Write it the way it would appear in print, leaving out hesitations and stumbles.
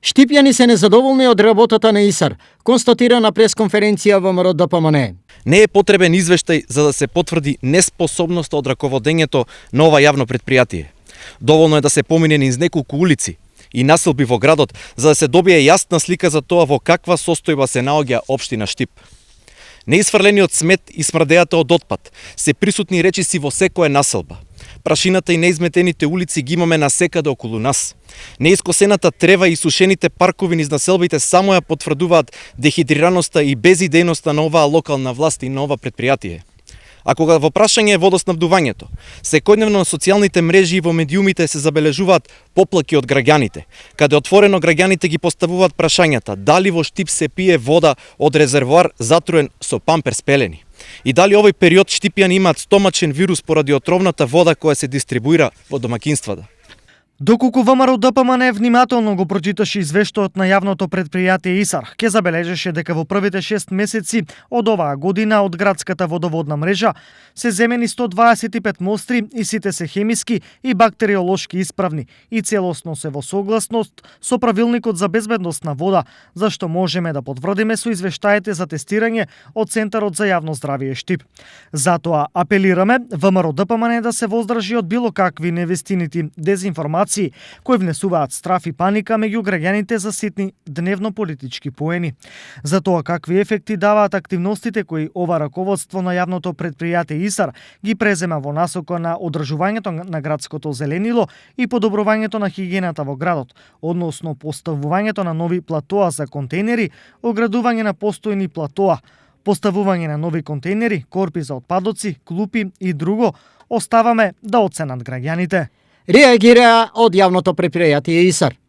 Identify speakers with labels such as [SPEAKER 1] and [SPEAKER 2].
[SPEAKER 1] Штипјани се незадоволни од работата на ИСАР, констатира на пресконференција ВМРО ДПМНЕ.
[SPEAKER 2] Не е потребен извештај за да се потврди неспособноста од раководењето на ова јавно предпријатие. Доволно е да се помине низ неколку улици и населби во градот за да се добие јасна слика за тоа во каква состојба се наоѓа општина Штип. Неисфрлениот смет и смрдејата од отпад се присутни речиси во секоја населба. Прашината и неизметените улици ги имаме насекаде околу нас. Неискосената трева и сушените паркови низ населбите само ја потврдуваат дехидрираноста и безидејноста на оваа локална власт и на ова предпријатие. А кога во прашање е водоснабдувањето, секојдневно на социјалните мрежи и во медиумите се забележуваат поплаки од граѓаните, каде отворено граѓаните ги поставуваат прашањата дали во Штип се пие вода од резервоар затруен со памперс пелени и дали овој период штипјани имаат стомачен вирус поради отровната вода која се дистрибуира во домакинствата.
[SPEAKER 3] Доколку ВМРО ДПМНЕ внимателно го прочиташе извештајот на јавното предпријатие ИСАР, ќе забележеше дека во првите 6 месеци од оваа година од градската водоводна мрежа се земени 125 мостри и сите се хемиски и бактериолошки исправни и целосно се во согласност со правилникот за безбедност на вода, зашто можеме да потврдиме со извештаите за тестирање од Центарот за јавно здравје Штип. Затоа апелираме ВМРО ДПМНЕ да се воздржи од било какви невистинити дезинформации кои внесуваат страф и паника меѓу граѓаните за ситни дневно политички поени. За тоа какви ефекти даваат активностите кои ова раководство на јавното предпријатие ИСАР ги презема во насока на одржувањето на градското зеленило и подобрувањето на хигиената во градот, односно поставувањето на нови платоа за контейнери, оградување на постојни платоа, поставување на нови контейнери, корпи за отпадоци, клупи и друго, оставаме да оценат граѓаните.
[SPEAKER 1] Реагира од јавното предпријатие ИСАР.